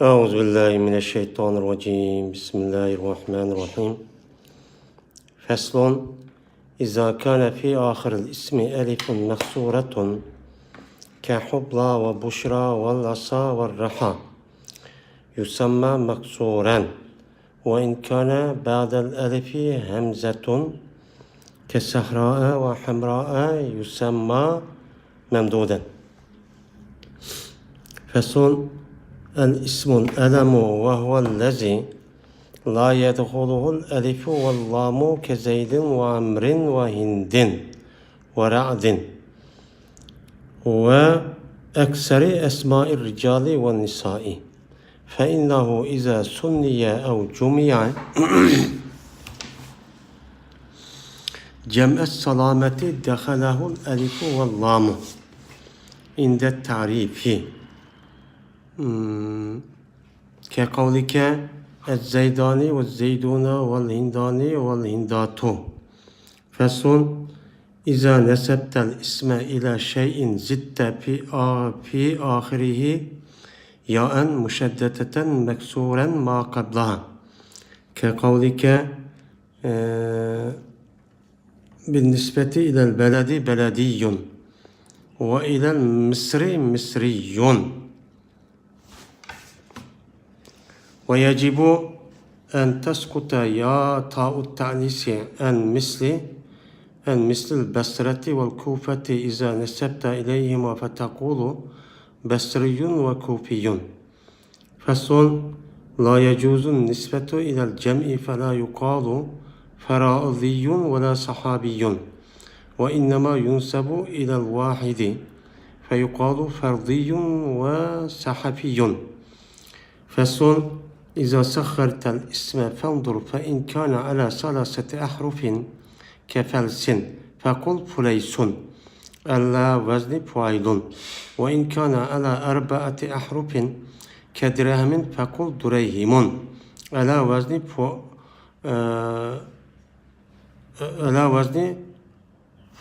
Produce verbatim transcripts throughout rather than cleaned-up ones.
أعوذ بالله من الشيطان الرجيم. بسم الله الرحمن الرحيم. فصل: إذا كان في آخر الاسم ألف مكسورة كحبلى وبشرى والعصا والرحى يسمى مكسورا، وإن كان بعد الألف همزة كصحراء وحمراء يسمى ممدودا. فصل: الاسم العلم وهو الذي لا يدخله الألف واللام كزيد وعمر وهند ورعد وأكثر أسماء الرجال والنساء، فإنه إذا ثني أو جمع جمع السلامة دخله الألف واللام عند التعريف. مم. كقولك: الزيدان والزيدون والهندان والهندات. فصل: إذا نسبت الاسم إلى شيء زدت في آ-، في آخره ياء مشددة مكسورا ما قبلها، كقولك، آه، بالنسبة إلى البلد بلدي، وإلى المصر مصري. ويجب أن تسقط يا تاء التأنيث عن مثل، عن مثل البصرة والكوفة إذا نسبت إليهما فتقول بصري وكوفي. فصل: لا يجوز النسبة إلى الجمع فلا يقال فرائضي ولا صحابي، وإنما ينسب إلى الواحد فيقال فرضي وصحفي. فصل: إذا صغرت الاسم فانظر، فإن كان على ثلاثة أحرف كفلس فقل فليس على وزن فعيل، وإن كان على أربعة أحرف كدرهم فقل دريهم على وزن ف-، آه، على وزن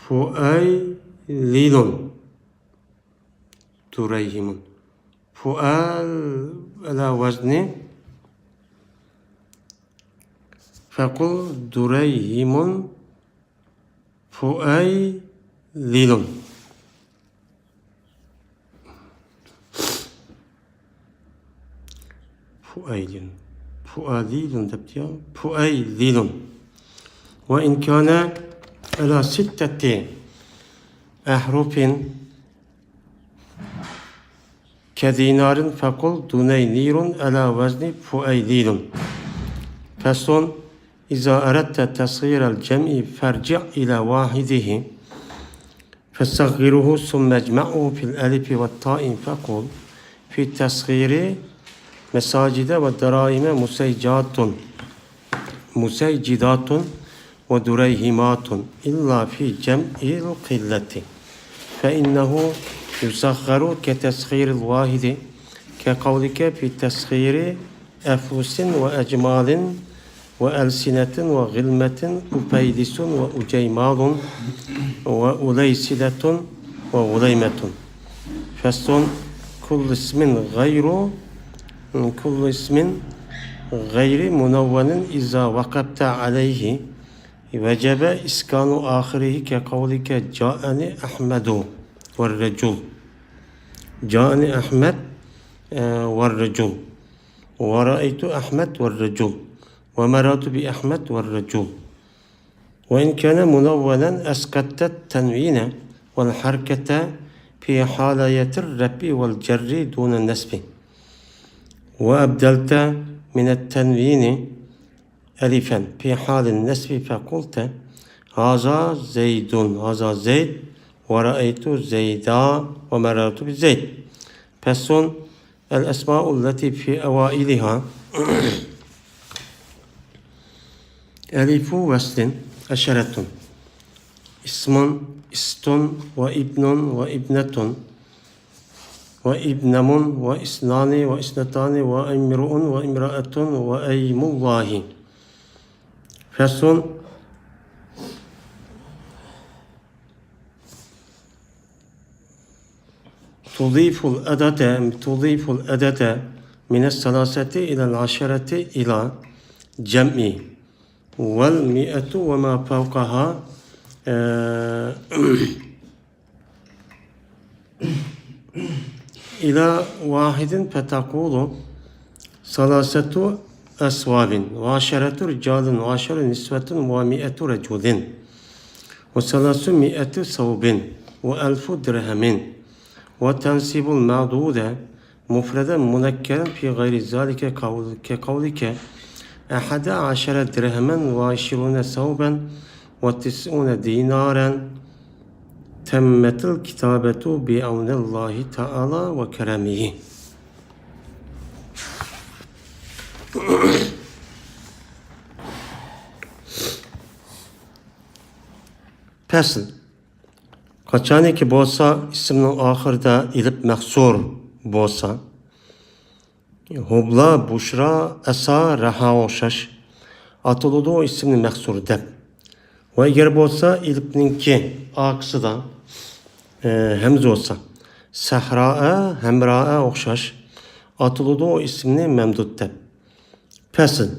فعيلل. دريهم. فعال على وزن فقل دريهم فعيلل. فعيل. فعليل دەپتۇ يا. فعيلل. وإن كان على ستة أحرف كدينار فقل دنينير على وزن فعيليل. فصل: إذا أردت تصغير الجمع فارجع إلى واحده فصغره ثم اجمعه في الألف والتاء فقل في التصغير مساجد ودراهم مسيجات مسيجدات ودريهمات إلا في جمع القلة فإنه يصغر كتصغير الواحد كقولك في تصغير أفلس وأجمال وألسنة وغلمة أفيلس وأجيمال وأليسلة وغليمة. فصل: كل اسم غير، كل اسم غير منون إذا وقفت عليه وجب إسكان آخره كقولك جاءني أحمد والرجل. جاءني أحمد، آه، والرجل. ورأيت أحمد والرجل. ومررت بأحمد والرجل. وإن كان منونا أسقطت التنوين والحركة في حالية الرفع والجر دون النصب. وأبدلت من التنوين ألفا في حال النصب فقلت هذا زيد، هذا زيد، ورأيت زيدا، ومررت بزيد. فصل: الأسماء التي في أوائلها ألف وصل عشرة: اسم، است، وابن، وابنة، وابنم، واثنان، واثنتان، وامرؤ، وامرأة، وأيم الله. فصل: تضيف العدد، تضيف العدد من الثلاثة إلى العشرة إلى جمع، والمائة وما فوقها، آه، إلى واحد فتقول ثلاثة أثواب، وعشرة رجال، وعشر نسوة، ومائة رجل، وثلاثمائة ثوب، وألف درهم، وتنصب المعدود مفردا منكرا في غير ذلك كقولك أحد عشر درهما وعشرون ثوبا وتسعون دينارا، تمت الكتابة بعون الله تعالى وكرمه. پەسىل. قاچانكى بولسا ئىسىمنىڭ ئاخىرىدا ئېلىپ مەقسۇر بولسا، ھوبلا، بۇشرا، ئەسا، رەھا ئوخشاش ئاتىلىدۇ ئىسىمنى مەقسۇر دەپ. ۋە ئەگەر بولسا ئېلىپنىڭكى ئارقىسىدا، ئە، ھەمزە بولسا، سەھرائە، ھەمرائە ئوخشاش ئاتىلىدۇ ئىسىمنى مەمدۇت دەپ. پەسىل.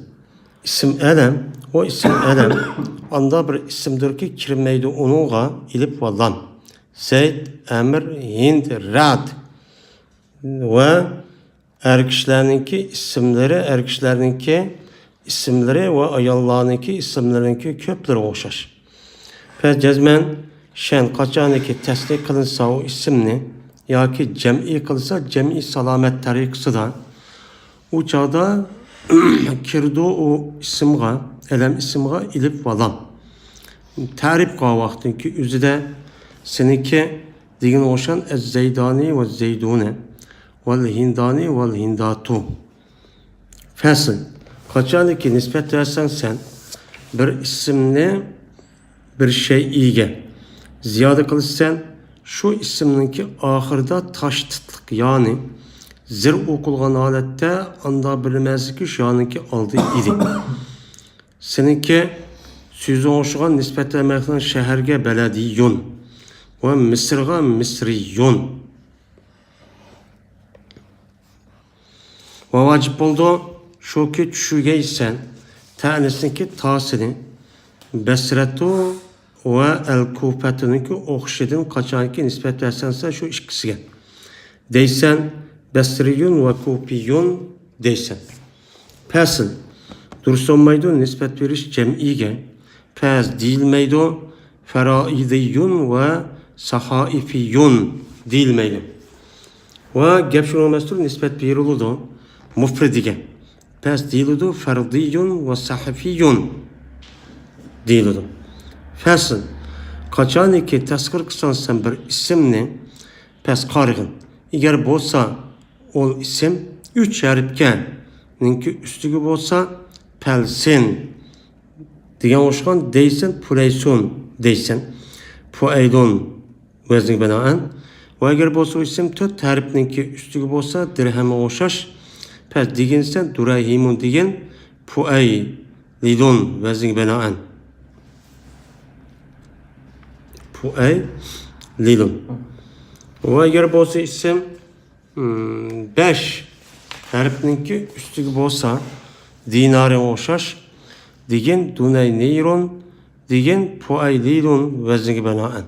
ئىسىم ئەلەم، ئۇ ئىسىم ئەلەم ئاندا بىر ئىسىمدۇركى، كىرمەيدۇ ئۇنىڭغا ئېلىپ ۋە لام. زەيد، ئەمىر، ھىند، رەئد ۋە ئەر كىشىلەرنىڭكى ئىسىملىرى، ئەر كىشىلەرنىڭكى ئىسىملىرى ۋە ئاياللارنىڭكى ئىسىملىرىنىڭكى كۆپلىرىگە ئوخشاش. پەس جەزمەن شەن قاچانكى تەسنىيە قىلىنسا ئۇ ئىسىمنى ياكى جەمئىي قىلسا جەمئىي سالامەت تەرىقىسىدا، ئۇ چاغدا كىرىدۇ ئۇ ئىسىمغا، ئەلەم ئىسىمغا ئېلىپ ۋە لام. تەرىپ قىلغان ۋاقتىنكى ئۆزىدە سېنىڭكى دېگەن ئوخشان ئەز-زەيدانى ۋە زەيدۇنە ۋەل ھىندانى ۋەل ھىنداتۇ. پەسىل. قاچانكى نىسبەت بەرسەڭ سەن بىر ئىسىمنى بىر شەيئىگە زىيادە قىلىسەن، شۇ ئىسىمنىڭكى ئاخىرىدا تاش تىتلىق يانى زىر ئوقۇلغان ھالەتتە ئاندا بىلىمەنسىكى شۇ يانىڭكى ئالدى ئىدى. سېنىڭكى سۆزۈڭ ئوخشىغان نىسبەتلەنمەكنىڭ شەھەرگە بەلەدىيۇن ۋە مىسىرغا مىسرىيۇن. ۋە ۋاجىپ بولىدۇ، شۇكى چۈشۈرگەيسەن تەئنىسنىڭكى تاسىنى بەسرەتۇ ۋە ئەل كۇپەتۇنىڭكى ئوخشىشىدىن قاچانكى نىسبەت بەرسەڭ سەن شۇ ئىككىسىگە. دەيسەن، بەسرىيۇن ۋە كۇپىيۇن دەيسەن. پەسىل. دۇرۇس بولمايدۇ نىسبەت بېرىش جەمئىيگە. پەس دېيىلمەيدۇ، فەرائىدىيۇن ۋە ساھائىفىيۇن دېيىلمەيدۇ. ۋە گەپ شۇنىڭ ئەمەستۇر، نىسبەت بېرىلىدۇ مۇفرىدىگە. پەس دېيىلىدۇ، فەردىيۇن ۋە سەھىفىيۇن دېيىلىدۇ. پەسىل. قاچانكى تەسغىر قىلساڭ سەن بىر ئىسىمنى، پەس قارىغىن. ئەگەر بولسا ئۇل ئىسىم ئۈچ ھەرپكەنىڭكى ئۈستىگە بولسا، پەلسىن دېگەن ئوخشىغان دەيسەن، پۇلەيسۇن دەيسەن، پۇئەيلۇن ۋەزنىگە بىنائەن. ۋە ئەگەر بولسا ئۇ ئىسىم تۆت ھەرپنىڭكى ئۈستىگە بولسا، دىرھەمگە ئوخشاش، پەس دېگىنسەن، دۇرەيھىمۇن دېگىن، پۇئەيلىلۇن ۋەزنىگە بىنائەن. پۇئەيلىلۇن. ۋە ئەگەر بولسا ئىسىم بەش ھەرپنىڭكى ئۈستىگە بولسا، دىنارىغا ئوخشاش دېگىن، دۇنەينىرۇن دېگىن، پۇئەيلىلۇن ۋەزنىگە بىنائەن.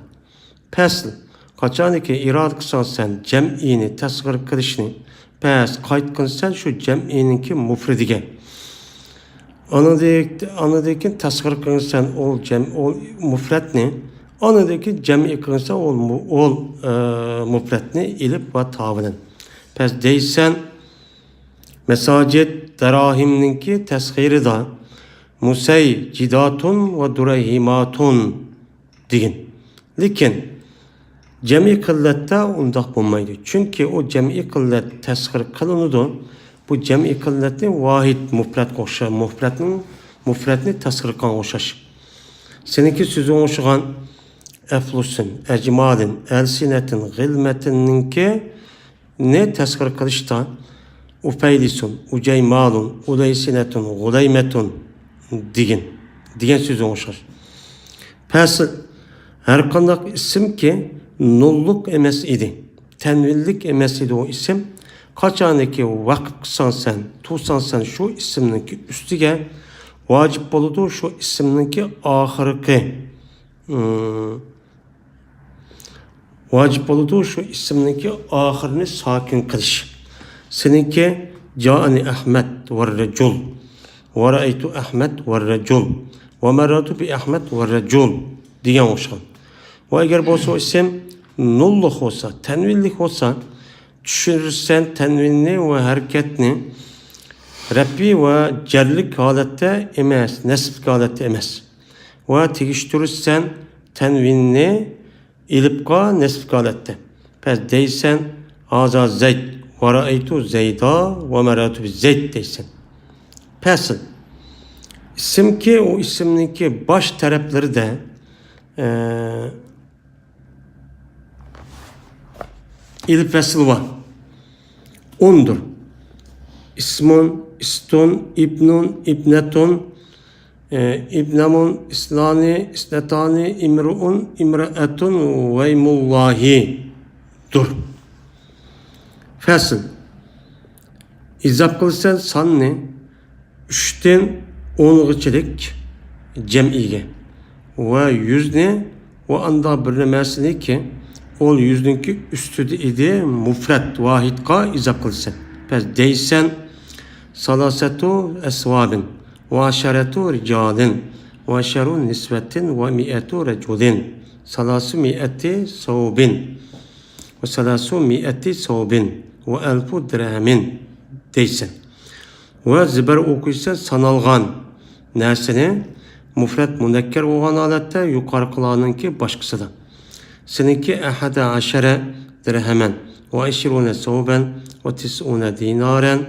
پەسىل. قاچانكى ئىرادە قىلساڭ سەن جەمئىنى تەسغىر قىلىشنى، پەس قايتقىنسەن شۇ جەمئىنىڭكى مۇفرىدىگە. ئانىدىن، ئانىدىن كېيىن تەسغىر قىلغىنسەن ئۇل جەم-، ئۇل مۇفرەتنى. ئانىدىن كېيىن جەمئىي قىلغىنسەن ئۇل مۇ-، ئۇل، ئە، مۇفرەتنى ئېلىپ ۋە تاۋىلەن. پەس دەيسەن، مەساجىد دەراھىمنىڭكى تەسغىرىدا مۇسەيجىداتۇن ۋە دۇرەيھىماتۇن دېگىن. لېكىن جەمئىي قىللەتتە ئۇنداق بولمايدۇ. چۈنكى ئۇ جەمئىي قىللەت تەسغىر قىلىنىدۇ. بۇ جەمئىي قىللەتنى ۋاھىد مۇفرەتكە ئوخشاش، مۇفرەتنىڭ، مۇفرەتنى تەسغىر قىلغانغا ئوخشاش. سېنىڭكى سۆزۈڭ ئوخشىغان ئەفلۇسىن، ئەجمالىن، ئەلسىنەتىن، غىلمەتىننىڭكى نى تەسخىر قىلىشتا ئۇپەيلىسۇن، ئۇجەيمالۇن، ئۇلەيسىنەتۇن، غۇلەيمەتۇن دېگىن، دېگەن سۆزىگە ئوخشاش. پەسىل، ھەرقانداق ئىسىمكى نۇنلۇق ئەمەس ئىدى، تەنۋىنلىك ئەمەس ئىدى ئۇ ئىسىم، قاچانكى ۋەقىپ قىلساڭ سەن، تۇرساڭ سەن شۇ ئىسىمنىڭكى ئۈستىگە، ۋاجىپ بولىدۇ شۇ ئىسىمنىڭكى ئاخىرقى، ئىم، ۋاجىپ بولىدۇ شۇ ئىسىمنىڭكى ئاخىرىنى ساكىن قىلىش. سېنىڭكى جائەنى ئەھمەد ۋە رەجۇل، ۋە رەئەيتۇ ئەھمەد ۋە رەجۇل، ۋە مەررەرتۇ بى ئەھمەد ۋە رەجۇل دېگەن ئوخشىغان. ۋە ئەگەر بولسا ئۇ ئىسىم نۇنلۇق بولسا، تەنۋىنلىك بولسا، چۈشۈرىسەن تەنۋىننى ۋە ھەرىكەتنى رەپئىي ۋە جەرلىك ھالەتتە ئەمەس، نەسبلىك ھالەتتە ئەمەس. ۋە تېگىشتۈرىسەن تەنۋىننى ئېلىپقا نەسبلىك ھالەتتە. پەس دەيسەن، ھازا زەيد، ۋە رەئەيتۇ زەيدا، ۋە مەررەرتۇ بى زەيد دەيسەن. پەسىل. ئىسىمكى، ئۇ ئىسىمنىڭكى باش تەرەپلىرىدە، ئە، ئېلىپ ۋەسلى بار. ئوندۇر. ئىسمۇن، ئىستۇن، ئىبنۇن، ئىبنەتۇن، ئى، ئىبنەمۇن، ئىسنانى، ئىسنەتانى، ئىمرۇئۇن، ئىمرەئەتۇن، ۋەيمۇللاھى. دۇر. فەسىل. ئىزاپ قىلىسەن ساننى ئۈچتىن ئونغىچىلىك جەمئىيگە ۋە يۈزنى ۋە ئانداق بىر نېمىسىنىكى ئون يۈزنىڭكى ئۈستىدە ئىدى مۇفرەت ۋاھىدقا ئىزاپ قىلىسەن. پەس دەيسەن، سالاسەتۇ ئەسۋابىن، ۋە ئەشەرەتۇ رىجالىن، ۋە ئەشەرۇ نىسۋەتىن، ۋە مىئەتۇ رەجۇلىن، سالاسۇ مىئەتى سەۋبىن، ۋە سالاسۇ مىئەتى سەۋبىن، ۋە ئەلفۇ دىرھەمىن دەيسەن. ۋە زىبەر ئوقۇيسەن سانالغان نەرسىنى مۇفرەت مۇنەككەر بولغان ھالەتتە يۇقىرىقىلارنىڭكى باشقىسىدا. سېنىڭكى ئەھەدە ئەشەرە دىرھەمەن ۋە ئىشرۇنە سەۋبەن ۋە تىسئۇنە دىنارەن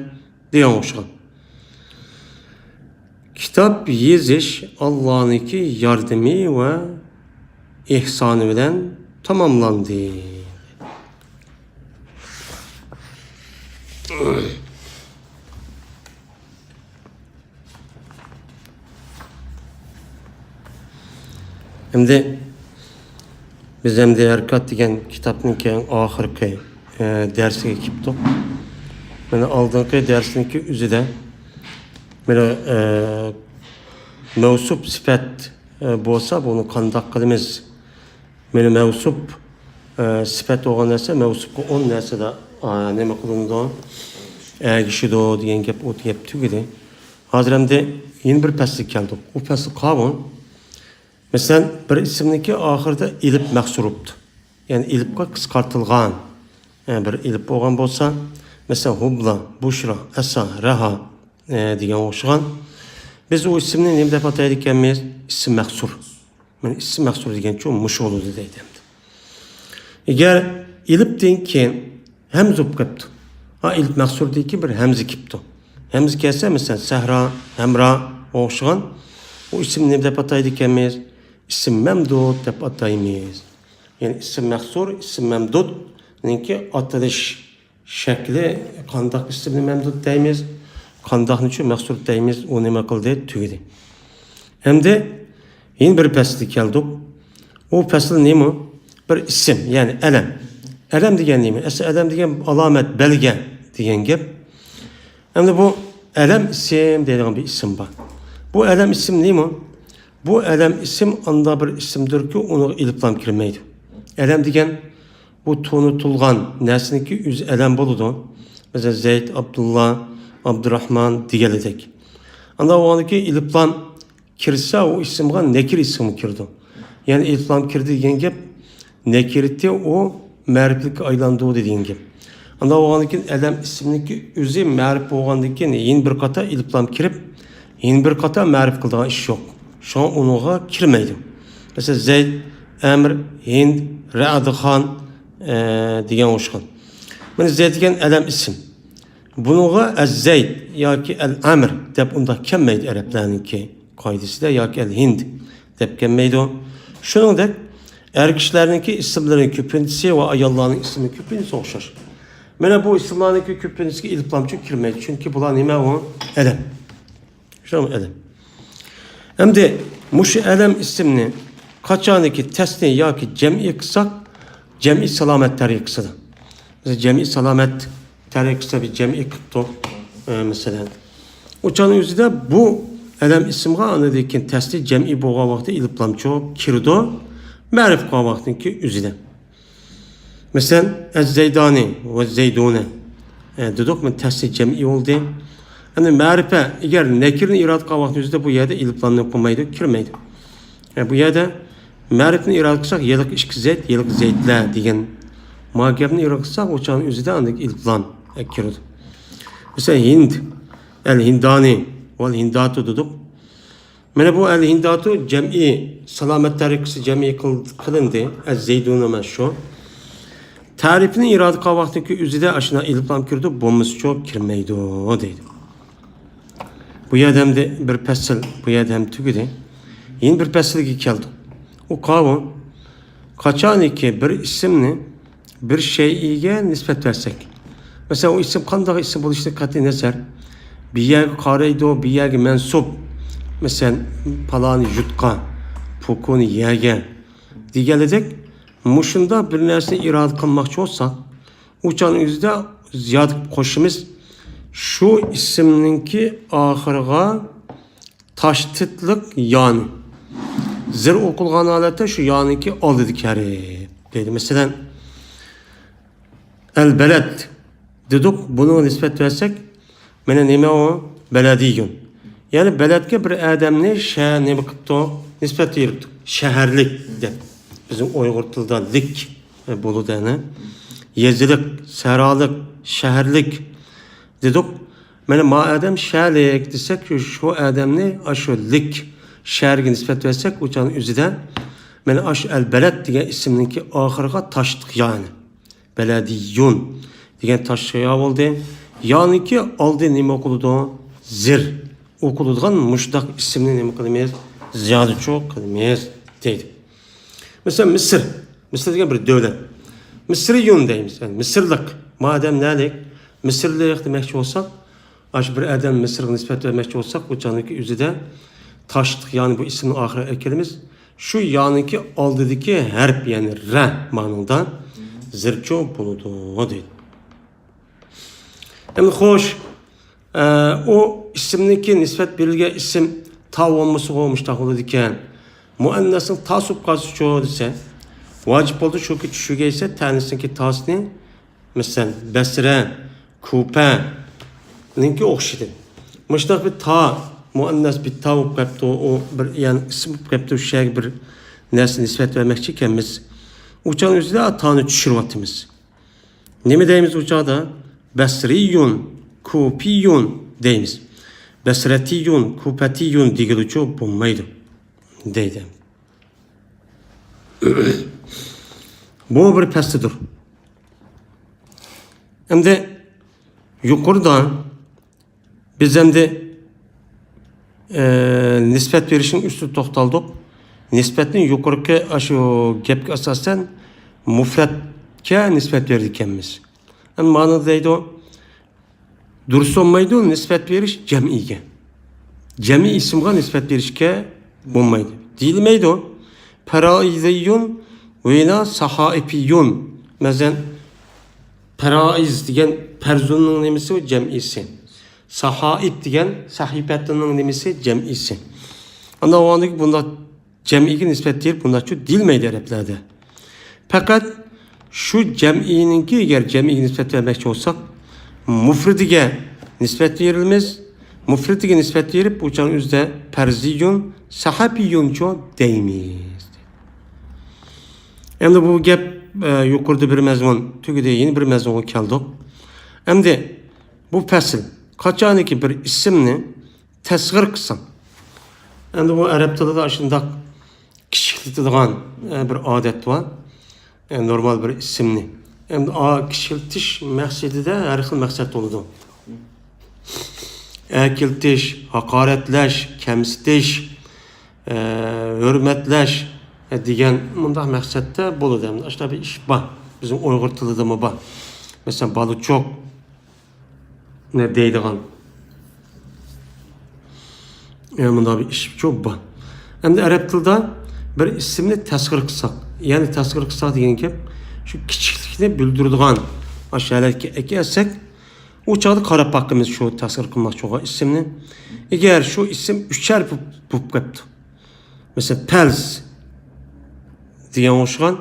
دېگەن ئوخشىغان. كىتاب يېزىش ئاللانىڭكى ياردىمى ۋە ئېھسانى بىلەن تاماملاندى. ئەمدى بىز ئەمدى ھەرىكات دېگەن كىتابنىڭكى ئەڭ ئاخىرقى، ئە، دەرسىگە كېلىپتۇق. مانا ئالدىنقى دەرسنىڭكى ئۆزىدە مانا، ئە، مەۋسۇپ سۈپەت، ئە، بولسا بۇنى قانداق قىلىمىز؟ مانا مەۋسۇپ، ئە، سۈپەت بولغان نەرسە مەۋسۇپقا ئون نەرسىدە، ئە، نېمە قىلىنىدۇ؟ ئەگىشىدۇ دېگەن گەپ، ئۇ گەپ تۈگىدى. ھازىر ئەمدى يەنە بىر پەسىلگە كەلدۇق. ئۇ پەسىل قاۋۇ. مەسىلەن، بىر ئىسىمنىڭكى ئاخىرىدا ئېلىپ مەھسۇر بوپتۇ. يەنى ئېلىپقا قىسقارتىلغان، يەنى بىر ئېلىپ بولغان بولسا، مەسىلەن، ھۇبلا، بۇشرا، ئەسا، رەھا، ئە، دېگەن ئوخشىغان. بىز ئۇ ئىسىمنى نېمە دەپ ئاتايدىكەنمىز؟ ئىسىم مەھسۇر. مانا ئىسىم مەھسۇر دېگەنچۇ مۇشۇ بولىدۇ دەيدۇ ئەمدى. ئەگەر ئېلىپتىن كېيىن ھەمزە بولۇپ قېپتۇ. ھا، ئېلىپ مەھسۇردىن كېيىن بىر ھەمزە كېپتۇ. ھەمزە كەلسە، مەسىلەن، سەھرا، ھەمرا ئوخشىغان. ئۇ ئىسىمنى نېمە دەپ ئاتايدىكەنمىز؟ ئىسىم مەمدۇد دەپ ئاتايمىز. يەنى ئىسىم مەھسۇر، ئىسىم مەمدۇدنىڭكى ئاتىلىش شەكلى قانداق ئىسىمنى مەمدۇد دەيمىز، قانداقنىچۇ مەھسۇر دەيمىز، ئۇ نېمە قىلدى؟ تۈگىدى. ئەمدى يەنە بىر پەسىلگە كەلدۇق. ئۇ پەسىل نېمە؟ بىر ئىسىم، يەنى ئەلەم. ئەلەم دېگەن نېمە؟ ئەسلى ئەلەم دېگەن ئالامەت، بەلگە دېگەن گەپ. ئەمدى بۇ ئەلەم ئىسىم دەيدىغان بىر ئىسىم بار. بۇ ئەلەم ئىسىم نېمە؟ بۇ ئەلەم ئىسىم ئانداق بىر ئىسىمدۇركى، ئۇنىڭغا ئېلىپلام كىرمەيدۇ. ئەلەم دېگەن بۇ تونۇتۇلغان نەرسىنىڭكى ئۆزى ئەلەم بولىدۇ. مەسىلەن، زەيد، ئابدۇللا، ئابدۇراخمان دېگەنلىدەك. ئانداق بولغاندىكىن ئېلىپلام كىرسە، ئۇ ئىسىمغا نەكىر ئىسىمغا كىرىدۇ. يەنى ئېلىپلام كىردى دېگەن گەپ، نەكىرىتى ئۇ مەرىپىلىككە ئايلاندۇردى دېگەن گەپ. ئانداق بولغاندىن كېيىن، ئەلەم ئىسىمنىڭكى ئۆزى مەرىپ بولغاندىن كېيىن، يەنە بىر قاتار ئېلىپلام كىرىپ، يەنە بىر قاتار مەرىپ قىلىدىغان ئىش يوق. شۇڭا ئۇنىڭغا كىرمەيدۇ. مەسىلەن، زەيد، ئەمر، ھىند، رەئدخان، ئە، دېگەن ئوخشىغان. مانا زەيد دېگەن ئەلەم ئىسىم. بۇنىڭغا ئەز-زەيد ياكى ئەل-ئەمر دەپ ئۇنداق كەلمەيدۇ ئەرەبلەرنىڭكى قائىدىسىدە، ياكى ئەل-ھىند دەپ كەلمەيدۇ. شۇنىڭدەك ئەر كىشىلەرنىڭكى ئىسىملىرىنىڭ كۆپىنچىسى ۋە ئاياللارنىڭ ئىسمى كۆپىنچىسى ئوخشاش. مانا بۇ ئىسىملارنىڭكى كۆپىنچىسىگە ئېلىپلامچۇ كىرمەيدۇ، چۈنكى بۇلار نېمە ئۇ؟ ئەلەم. شۇ ئەلەم. ئەمدى مۇشۇ ئەلەم ئىسىمنى قاچانكى تەسنىيە ياكى جەمئىي قىلساق، جەمئىي سالامەت تەرىقىسىدا. بىز جەمئىي سالامەت تەرىقىسىدە بىر جەمئىي قىپتۇ، ئە، مەسىلەن. ئۇ چاغنىڭ ئۆزىدە بۇ ئەلەم ئىسىمغا ئاندىن كېيىن تەسلى جەمئىي بولغان ۋاقىتتا ئېلىپلامچۇ كىرىدۇ، مەرىپە قىلغان ۋاقىتنىڭكى ئۆزىدە. مەسىلەن، ئەز-زەيدانى ۋە زەيدۇنە، ئە، دېدۇق، مانا تەسلى جەمئىي بولدى. ئەمدى مەرىپە، ئەگەر نەكىرىنى ئىرادە قىلغان ۋاقىتنىڭ ئۆزىدە بۇ يەردە ئېلىپلامنى قىلمايدۇ، كىرمەيدۇ. ئە، بۇ يەردە مەرىپىنى ئىرادە قىلساق، ھېلىقى ئىككى زەيد، ھېلىقى زەيدلەر دېگەن ما گەپنى ئىرادە قىلساق، ئۇ چاغنىڭ ئۆزىدە ئاندىن ئېلىپلام، ئە، كىرىدۇ. مەسىلەن، ھىند، ئەل ھىندانى ۋەل ھىنداتۇ دېدۇق. مانا بۇ ئەل ھىنداتۇ جەمئىي، سالامەت تەرىقىسى جەمئىي قىل-، قىلىندى. ئەز زەيدۇنى مانا شۇ. تەرىپىنى ئىرادە قىلغان ۋاقتىدىكى ئۆزىدە ئاشۇنداق ئېلىپلام كىرىدۇ، بولمىسىچۇ كىرمەيدۇ دەيدۇ. بۇ يەردە ئەمدى بىر پەسىل، بۇ يەردە ھەم تۈگىدى. يەنە بىر پەسىلگە كەلدۇق. ئۇ قاۋۇ، قاچانكى بىر ئىسىمنى بىر شەيئىگە نىسبەت بەرسەك. مەسىلەن، ئۇ ئىسىم قانداق ئىسىم بولۇشىدىن قەتئىينەزەر، بىر يەرگە قارايدۇ، بىر يەرگە مەنسۇپ. مەسىلەن، پالانى يۇرتقا، پوكۇنى يەرگە دېگەنلىدەك، مۇشۇنداق بىر نەرسىنى ئىرادە قىلماقچى بولساق، ئۇ چاغنىڭ ئۆزىدە زىيادە قىلىپ قوشىمىز. شۇ ئىسىمنىڭكى ئاخىرىغا تاشتىتلىق يانى. زىر ئوقۇلغان ھالەتتە شۇ يانىڭكى ئالدىدىكى ھەرپ دەيدۇ. مەسىلەن، ئەل بەلەد دېدۇق، بۇنىڭغا نىسبەت بەرسەك، مانا نېمە ئۇ؟ بەلەدىيۇن. يەنى بەلەدكە بىر ئادەمنى شە-، نېمە قىپتۇ؟ نىسبەت بېرىپتۇ. شەھەرلىك دەپ. بىزنىڭ ئۇيغۇر تىلىدا لىك بولىدۇ، يەنى. يېزىلىق، سەھرالىق، شەھەرلىك دېدۇق. مانا ما ئادەم شەلىك دېسەك، شۇ، شۇ ئادەمنى ئاشۇ لىك شەھەرگە نىسبەت بەرسەك، ئۇ چاغنىڭ ئۆزىدە مانا ئاشۇ ئەل بەلەد دېگەن ئىسىمنىڭكى ئاخىرىغا تاشتىق يانى. بەلەدىيۇن دېگەن تاشتىق يا بولدى. يانىڭكى ئالدى نېمە ئوقۇلىدۇ؟ زىر ئوقۇلىدىغان مۇشۇنداق ئىسىمنى نېمە قىلىمىز؟ زىيادىچۇ قىلىمىز دەيدۇ. مەسىلەن، مىسىر. مىسىر دېگەن بىر دۆلەت. مىسرىيۇن دەيمىز. يەنى مىسىرلىق. ما ئادەم نەلىك؟ مىسىرلىق دېمەكچى بولساق، ئاشۇ بىر ئادەم مىسىرغا نىسبەت بەرمەكچى بولساق، ئۇ چاغنىڭكى ئۆزىدە تاشتىق، يەنى بۇ ئىسىمنى ئاخىرىغا ئەكېلىمىز. شۇ يانىڭكى ئالدىدىكى ھەرپ، يەنى رە مانىڭدا زىرچۇ بولىدۇ دەيدۇ. ئەمدى خوش، ئە، ئۇ ئىسىمنىڭكى نىسبەت بېرىلگەن ئىسىم تا بولمىسىغۇ مۇشۇنداق بولىدىكەن. مۇئەننەسنىڭ تاسى بولۇپ قالسىچۇ دېسە، ۋاجىپ بولىدۇ، چۈنكى چۈشۈرگەيسە تەنىسنىڭكى تاسىنى، مەسىلەن، بەسرە، كۇپەنىڭكى ئوخشىدى. مۇشۇنداق بىر تا، مۇئەننەس بىر تا بولۇپ قاپتۇ، ئۇ بىر، يەنى ئىسىم بولۇپ قاپتۇ، شۇ يەرگە بىر نەرسە نىسبەت بەرمەكچى ئىكەنمىز. ئۇ چاغنىڭ ئۆزىدە تانى چۈشۈرۈۋاتىمىز. نېمە دەيمىز ئۇ چاغدا؟ بەسرىيۇن، كۇپىيۇن دەيمىز. بەسرەتىيۇن، كۇپەتىيۇن دېگىلىچۇ بولمايدۇ دەيدۇ. بۇ بىر پەسلىدۇر. ئەمدى يۇقىرىدا بىز ئەمدى، ئە، نىسبەت بېرىشنىڭ ئۈستىدە توختالدۇق. نىسبەتنى يۇقىرىقى ئاشۇ گەپكە ئاساسەن مۇفرەتكە نىسبەت بېرىدىكەنمىز. ئەمما مانا دەيدۇ، دۇرۇس بولمايدۇ نىسبەت بېرىش جەمئىيگە. جەمئىي ئىسىمغا نىسبەت بېرىشكە بولمايدۇ. دېيىلمەيدۇ. پەرائىزىيۇن ۋە يەنە ساھائىپىيۇن. مەسىلەن، پەرائىز دېگەن پەرزۇننىڭ نېمىسى؟ ئۇ جەمئىيسى. ساھائىپ دېگەن سەھىپەتنىڭ نېمىسى؟ جەمئىيسى. ئاندىن ئۇنىڭدىكى بۇنداق جەمئىيگە نىسبەت بېرىپ بۇنداقچۇ دېيىلمەيدۇ ئەرەبلەردە. پەقەت شۇ جەمئىينىڭكى، ئەگەر جەمئىيگە نىسبەت بەرمەكچى بولساق، مۇفرىدىگە نىسبەت بېرىمىز. مۇفرىدىگە نىسبەت بېرىپ، بۇ چاغنىڭ ئۆزىدە پەرزىيۇن، سەھەپىيۇنچۇ دەيمىز. ئەمدى بۇ گەپ، ئە، يۇقىرىدا بىر مەزمۇن تۈگىدى، يەنە بىر مەزمۇنغا كەلدۇق. ئەمدى بۇ پەسىل، قاچانكى بىر ئىسىمنى تەسغىر قىلساڭ. ئەمدى بۇ ئەرەب تىلىدا شۇنداق كىچىكلىتىدىغان، ئە، بىر ئادەت بار. ئە، نورمال بىر ئىسىمنى. ئەمدى ئا، كىچىكلىتىش مەقسىتىدە ھەر خىل مەقسەت بولىدۇ. ئەركىلىتىش، ھاقارەتلەش، كەمسىتىش، ئە، ھۆرمەتلەش، ئە، دېگەن مۇنداق مەقسەتتە بولىدۇ. ئەمدى ئاشۇنداق بىر ئىش بار. بىزنىڭ ئۇيغۇر تىلىدىمۇ بار. مەسىلەن، بالىچوق، نە دەيدىغان. يەنە مۇنداق بىر ئىشچۇ بار. ئەمدى ئەرەب تىلىدا بىر ئىسىمنى تەسغىر قىلساق، يەنى تەسغىر قىلساق دېگەن گەپ شۇ كىچىكلىكنى بىلدۈرىدىغان ئاشۇ ھالەتكە ئەكەلسەك، ئۇ چاغدا قاراپ باقىمىز شۇ تەسخىر قىلماقچى بولغان ئىسىمنى. ئېگەر شۇ ئىسىم ئۈچەر بولۇپ، بولۇپ قېپتۇ. مەسىلەن، پەلس دېگەن ئوخشىغان.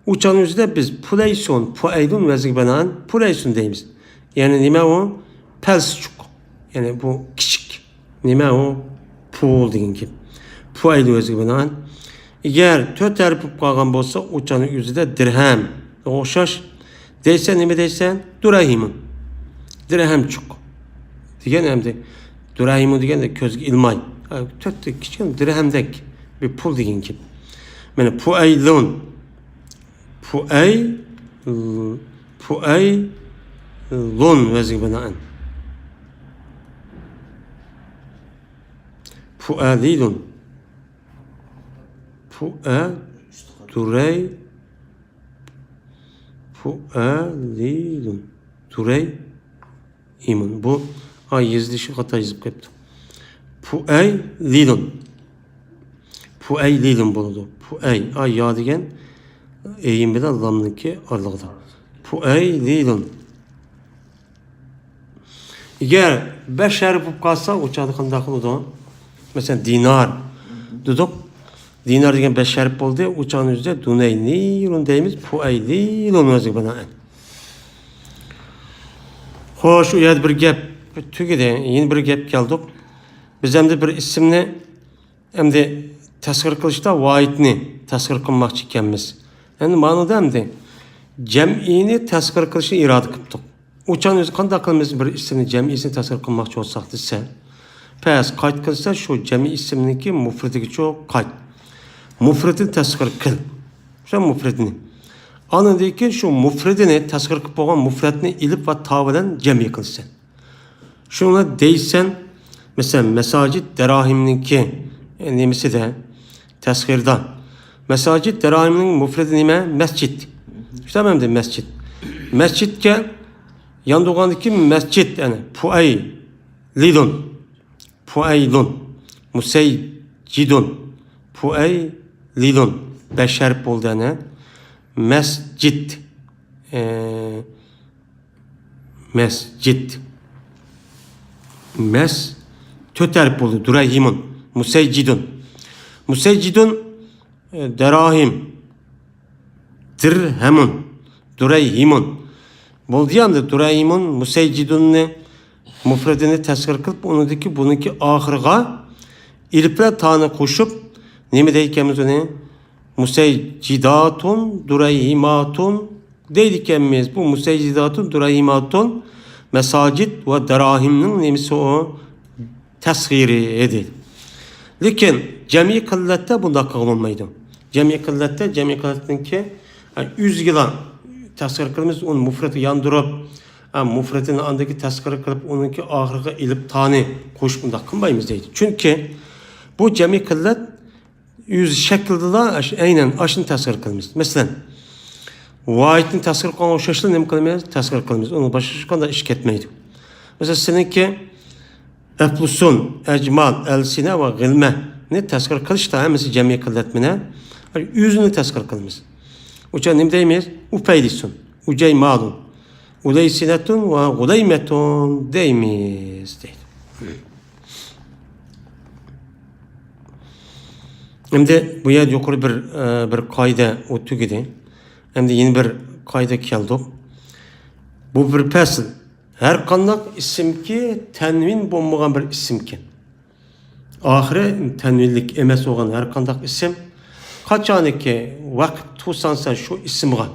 ئۇ چاغنىڭ ئۆزىدە بىز پۇلەيسۇن، پۇئەيلۇن ۋەزنىگە بىنائەن پۇلەيسۇن دەيمىز. يەنى نېمە ئۇ؟ پەلسىچۇق. يەنى بۇ كىچىك. نېمە ئۇ؟ پۇل دېگەن گەپ. پۇئەيلۇن ۋەزنىگە بىنائەن. ئەگەر تۆت ھەرپ بولۇپ قالغان بولسا، ئۇ چاغنىڭ ئۆزىدە دىرھەم. ئوخشاش. دەيسەن، نېمە دەيسەن؟ دۇرەيھىمۇن. دىرھەمچۇق. دېگەن ئەمدى. دۇرەيھىمۇن دېگەندە كۆزگە ئىلماي. ھە، تۆتتە كىچىككىنە دىرھەمدەك بىر پۇل دېگەن گەپ. مانا پۇئەيلۇن. پۇئەي-، پۇئەيلۇن ۋەزنىگە بىنائەن. پۇئەلىلۇن. پۇئە-، دۇرەي-، پۇئەلىلۇن. دۇرەي-، ئىمۇن. بۇ ئا يېزىلىشى خاتا يېزىپ قويۇپتۇ. پۇئەيلىلۇن. پۇئەيلىلۇن بولىدۇ. پۇئەي. ئا يا دېگەن ئېيىن بىلەن لامنىڭكى ئارىلىقىدا. پۇئەيلىلۇن. ئەگەر بەش ھەرپ بولۇپ قالسا، ئۇ چاغدا قانداق قىلىدۇ؟ مەسىلەن، دىنار دېدۇق. دىنار دېگەن بەش ھەرپ بولدى. ئۇ چاغنىڭ ئۆزىدە دۇنەينىرۇن دەيمىز. پۇئەيلىلۇن ۋەزنىگە بىنائەن. خوش، ئۇ يەردە بىر گەپ تۈگىدى. يەنە بىر گەپ كەلدۇق. بىز ئەمدى بىر ئىسىمنى ئەمدى تەسخىر قىلىشتا ۋاھىدنى تەسخىر قىلماقچى ئىكەنمىز. ئەمدى مانىدا ئەمدى جەمئىينى تەسخىر قىلىشنى ئىرادە قىپتۇق. ئۇ چاغنى ئۆزى قانداق قىلىمىز، بىر ئىسىمنى جەمئىيسىنى تەسخىر قىلماقچى بولساق دېسە، پەس قايت قىلسا، شۇ جەمئىي ئىسىمنىڭكى مۇفرىتىگىچۇ قايت. مۇفرىتىنى تەسخىر قىل. شۇ مۇفرىتىنى. ئاندىن كېيىن شۇ مۇفرىتىنى تەسخىر قىلىپ بولغان مۇفرەتنى ئېلىپ ۋە تا بىلەن جەمئىي قىلىسەن. شۇڭا دەيسەن، مەسىلەن، مەساجىد دەراھىمنىڭكى، ئە، نېمىسىدە، تەسخىردا. مەساجىد دەراھىمنىڭ مۇفرىدى نېمە؟ مەسچىت. شۇنداقمۇ ئەمدى مەسچىت. مەسچىتكە ياندۇرغاندىكى مەسچىت، يەنى پۇئەيلىلۇن، پۇئەيلۇن، مۇسەيجىدۇن، پۇئەيلىلۇن. بەش ھەرپ بولدى، يەنى. مەسجىت. ئە، مەسجىت. مەس، تۆت ھەرپ بولدى. دۇرەيھىمۇن. مۇسەيجىدۇن. مۇسەيجىدۇن، ئە، دەراھىم. دىرھەمۇن. دۇرەيھىمۇن. بولدى ئەمدى دۇرەيھىمۇن، مۇسەيجىدۇننى مۇفرىدىنى تەسخىر قىلىپ، ئۇنىڭدىكى بۇنىڭكى ئاخىرىغا ئېلىپ بىلەن تانى قوشۇپ، نېمە دەيدىكەنمىز ئۇنى؟ مۇسەيجىداتۇن، دۇرەيھىماتۇن، دەيدىكەنمىز. بۇ مۇسەيجىداتۇن، دۇرەيھىماتۇن، مەساجىد ۋە دەراھىمنىڭ نېمىسى ئۇ؟ تەسخىرى ئىدى. لېكىن جەمئىي قىللەتتە بۇنداق قىلغىلى بولمايدۇ. جەمئىي قىللەتتە، جەمئىي قىللەتنىڭكى، ئە، ئۆزىگىلا تەسخىر قىلىمىز، ئۇنى مۇفرەتكە ياندۇرۇپ، ئە، مۇفرەتىنى ئاندىكى تەسخىر قىلىپ، ئۇنىڭكى ئاخىرىغا ئېلىپ تانى قوشۇپ بۇنداق قىلمايمىز دەيدۇ. چۈنكى بۇ جەمئىي قىللەت ئۆزى شەكلىدىلا ئاش-، ئەينەن ئاشۇنى تەسخىر قىلىمىز. مەسىلەن، ۋاھىدنى تەسخىر قىلغان ئوخشاشلا نېمە قىلىمىز؟ تەسخىر قىلىمىز. ئۇنىڭ باشقا ھېچقانداق ئىش كەتمەيدۇ. مەسىلەن، سېنىڭكى ئەپلۇسۇن، ئەجمال، ئەلسىنە ۋە غىلمەنى تەسخىر قىلىشتا ھەممىسى جەمئىي قىللەت مەنە. ئۆزىنى تەسخىر قىلىمىز. ئۇچا نېمە دەيمىز؟ ئۇپەيلىسۇن، ئۇجەيمالۇن، ئۇلەيسىنەتۇن ۋە غۇلەيمەتۇن دەيمىز، دەيدۇ. ئەمدى بۇ يەردە يۇقىرى بىر، ئە، بىر قائىدە ئۇ تۈگىدى. ئەمدى يەنە بىر قائىدىگە كەلدۇق. بۇ بىر پەسىل. ھەر قانداق ئىسىمكى تەنۋىن بولمىغان بىر ئىسىمكەن. ئاخىرى تەنۋىنلىك ئەمەس بولغان ھەر قانداق ئىسىم. قاچانكى ۋاقىت توسانسا شۇ ئىسىمغا.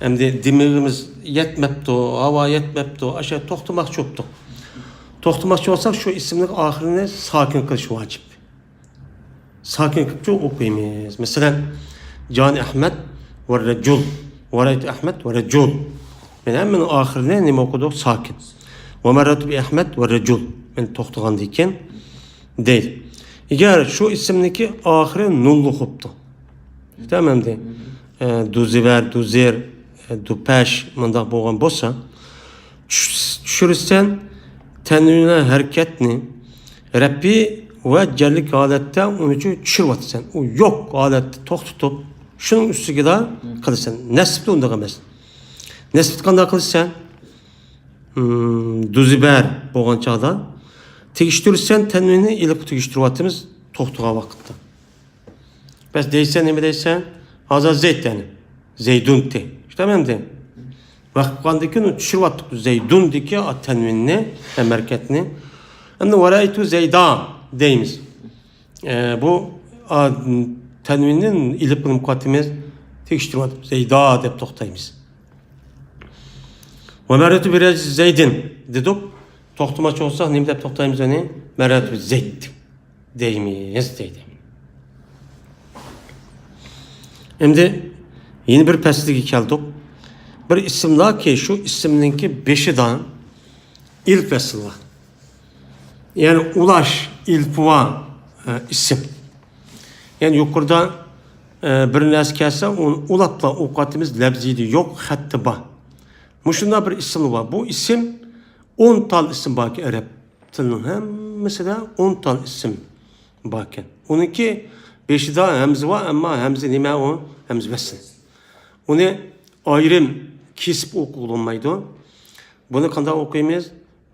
ئەمدى دېمىغىمىز يەتمەپتۇ، ھاۋا يەتمەپتۇ، ئاشۇ توختىماقچى بوپتۇق. توختىماقچى بولساق، شۇ ئىسىمنىڭ ئاخىرىنى ساكىن قىلىش ۋاجىپ. ساكىن قىلىپچۇ ئوقۇيمىز. مەسىلەن، جانى ئەھمەد ۋە رەجۇل، ۋە رەيتۇ ئەھمەد ۋە رەجۇل. مەن ھەممىنىڭ ئاخىرىنى نېمە ئوقۇدۇق؟ ساكىن. ۋە مەررەتۇ بى ئەھمەد ۋە رەجۇل. مەن توختىغاندىن كېيىن دەيدۇ. ئەگەر شۇ ئىسىمنىڭكى ئاخىرى نۇنلۇق بوپتۇ. تامامدى. ئە، دۇزىۋەر، دۇزىر، ئە، دۇپەش مۇنداق بولغان بولسا، چۈش-، چۈشۈرىسەن تەنۋىنلەر ھەرىكەتنى رەپئى ۋە جەرلىك ھالەتتە ئۇنى چۈشۈرۈۋاتىسەن. ئۇ يوق ھالەتتە توختىتىپ، شۇنىڭ ئۈستىگىلا قىلىسەن. نەسبتە ئۇنداق ئەمەس. نەسبتە قانداق قىلىسەن؟ مم، دۇزىبەر بولغان چاغدا تېگىشتۈرسەن تەنۋىننى ئېلىپقا تېگىشتۈرۈۋاتىمىز توختىغان ۋاقىتتا. بەس دەيسەن، نېمە دەيسەن؟ ھازا زەيت، يەنى زەيدۇنتى. شۇنداقمۇ ئەمدى؟ ۋاقىت بولغاندىن كېيىن چۈشۈرۈۋاتتۇق زەيدۇندىكى تەنۋىننى، ھەم ھەرىكەتنى. ئەمدى ۋەرەئەيتۇ زەيدا دەيمىز. ئە، بۇ، ئا، تەنۋىننى ئېلىپ قېلىپ قاتىمىز، تېگىشتۈرۈۋاتىمىز. زەيدا دەپ توختايمىز. ۋە مەررەتۇ بىرەجۇلى زەيدىن دېدۇق. توختىماقچى بولساق، نېمە دەپ توختايمىز ئۇنى؟ مەررەتۇ زەيد دەيمىز، دەيدۇ. ئەمدى يەنە بىر پەسىلگە كەلدۇق. بىر ئىسىملاركى، شۇ ئىسىمنىڭكى بېشىدا ئېلىپ ۋەسلى بار. يەنى ئۇلاش ئېلىپى بار، ئە، ئىسىم. يەنى يۇقىرىدا، ئە، بىر نەرسە كەلسە، ئۇنى ئۇلاپلا ئوقۇۋاتىمىز، لەپزىدە يوق، خەتتە بار. مۇشۇنداق بىر ئىسىم بار. بۇ ئىسىم ئون تال ئىسىم باركەن، ئەرەب تىلىنىڭ ھەممىسىدە ئون تال ئىسىم باركەن. ئۇنىڭكى بېشىدا ھەمزە بار، ئەمما ھەمزە نېمە ئۇ؟ ھەمزە ۋەسلى. ئۇنى ئايرىم كېسىپ ئوقۇغىلى بولمايدۇ. بۇنى قانداق ئوقۇيمىز؟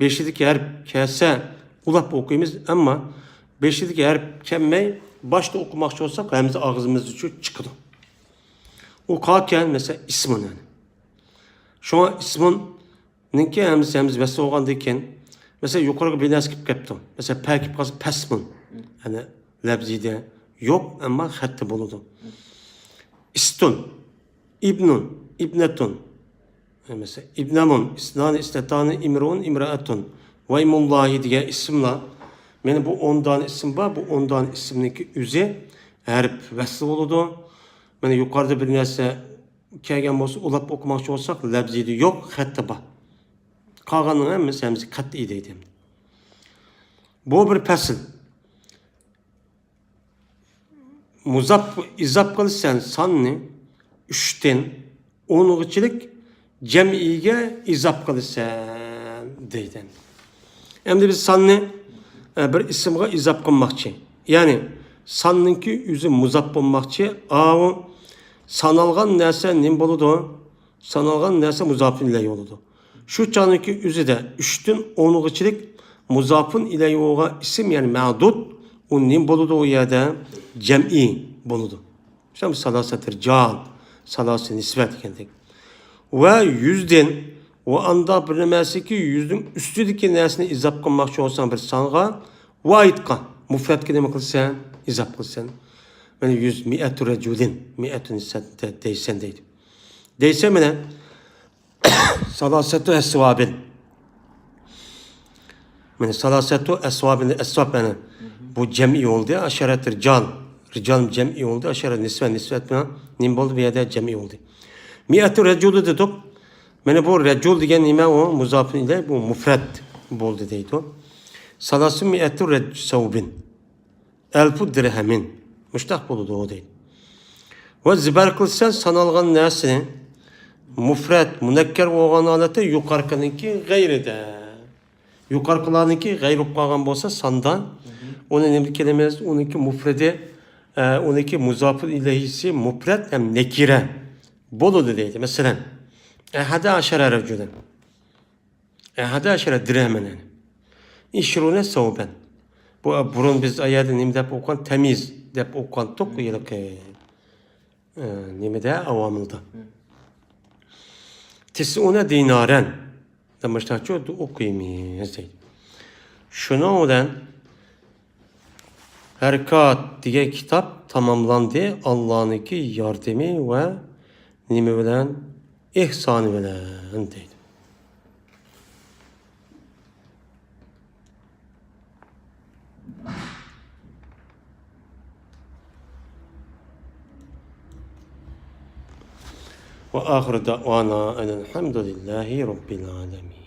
بېشىدىكى ھەرپ كەلسە ئۇلاپ ئوقۇيمىز، ئەمما بېشىدىكى ھەرپ كەلمەي باشتا ئوقۇماقچى بولساق، ھەمزە ئاغزىمىزدىن چىقىدۇ. ئۇ قالكەن، مەسىلەن، ئىسمۇن، يەنى. شۇڭا ئىسمۇننىڭكى ھەمزىسى ھەمزە ۋەسلى بولغاندىن كېيىن، مەسىلەن، يۇقىرىغا بىر نەرسە كېلىپ قاپتۇ. مەسىلەن، پە كېلىپ قالسا، پەسمۇن. يەنى لەپزىدە يوق، ئەمما خەتتە بولىدۇ. ئىستۇن، ئىبنۇن، ئىبنەتۇن. مەسىلەن، ئىبنەمۇن، ئىسنانى، ئىسنەتانى، ئىمرۇئۇن، ئىمرەئەتۇن، ۋەيمۇللاھى دېگەن ئىسىملار. مانا بۇ ئون دانە ئىسىم بار، بۇ ئون دانە ئىسىمنىڭكى ئۆزى ھەرپ ۋەسلى بولىدۇ. مانا يۇقىرىدا بىر نەرسە كەلگەن بولسا، ئۇلاپ ئوقۇماقچى بولساق، لەپزىدە يوق، خەتتە بار. قالغاننىڭ ھەممىسى، ھەممىسى قەتئىي دەيدۇ. بۇ بىر پەسىل. مۇزاپ، ئىزاپ قىلىسەن ساننى ئۈچتىن ئونغىچىلىك جەمئىيگە ئىزاپ قىلىسەن دەيدۇ. ئەمدى بىز ساننى، ئە، بىر ئىسىمغا ئىزاپ قىلماقچى. يەنى ساننىڭكى ئۆزى مۇزاپ بولماقچى. ئاۋۇ سانالغان نەرسە نېمە بولىدۇ؟ سانالغان نەرسە مۇزاپۇن ئىلەيھى بولىدۇ. شۇ چاغنىڭكى ئۆزىدە ئۈچتىن ئونغىچىلىك مۇزاپۇن ئىلەيھى بولغان ئىسىم، يەنى مەدۇد، ئۇ نېمە بولىدۇ ئۇ يەردە؟ جەمئىي بولىدۇ. مىسال، سالاسەتۇ رىجال، سالاسە نىسۋە دېگەندەك. ۋە يۈزدىن، ۋە ئانداق بىر نەرسىكى يۈزنىڭ ئۈستىدىكى نەرسىنى ئىزاپ قىلماقچى بولساڭ بىر سانغا، ۋاھىدقا، مۇفرەتكە نېمە قىلىسەن؟ ئىزاپ قىلىسەن. مانا يۈز، مىئەتۇ رەجۇلىن، مىئەتۇ نىسۋە دەيسەن دەيدۇ. دەيسەن مانا، سالاسەتۇ ئەسۋابىن. مانا سالاسەتۇ ئەسۋابىن، ئەسۋاب مانا. بۇ جەمئىي بولدى، ئەشەرەتۇ رىجال. رىجال جەمئىي بولدى، ئەشەرەتۇ نىسۋە، نىسۋە بىلەن نېمە بولدى؟ بۇ يەردە جەمئىي بولدى. مىئەتۇ رەجۇلى دېدۇق. مانا بۇ رەجۇل دېگەن نېمە ئۇ؟ مۇزاپۇن ئىلەيھى، بۇ مۇفرەت بولدى دەيدۇ. سالاسۇ مىئەتۇ رەج-، سەۋبىن. ئەلفۇ دىرھەمىن. مۇشتاق بولىدۇ دەيدۇ. ۋە زىبەر قىلسا سانالغان نەرسىنى مۇفرەت، مۇنەككەر بولغان ھالەتتە يۇقارقىنىڭكى غەيرىدە. يۇقارقىلارنىڭكى غەيرى بولۇپ قالغان بولسا ساندا، ئۇنى نېمە كېلىمىز؟ ئۇنىڭكى مۇفرىدى، ئە، ئۇنىڭكى مۇزاپۇن ئىلەيھىسى مۇفرەت ھەم نەكىرە بولىدۇ دەيدۇ. مەسىلەن، ئەھەدە ئەشەرە رەجۇلەن. ئەھەدە ئەشەرە دىرھەمەن، يەنى. ئىشرۇنە سەۋبەن. بۇ، بۇرۇن بىز ئايەردە نېمە دەپ ئوقۇغان؟ تەميىز دەپ ئوقۇغانتۇق، ھېلىقى، ئە، نېمىدە؟ ئاۋامىلدا. تىسئۇنە دىنارەن. دە مۇشتاقچۇ ئوقۇيمىز دەيدۇ. شۇنىڭ بىلەن ھەرىكات دېگەن كىتاب تاماملاندى. ئاللانىڭكى ياردىمى ۋە نېمە بىلەن؟ ئېھسانى بىلەن دەيدۇ. وآخر دعوانا أن الحمد لله رب العالمين.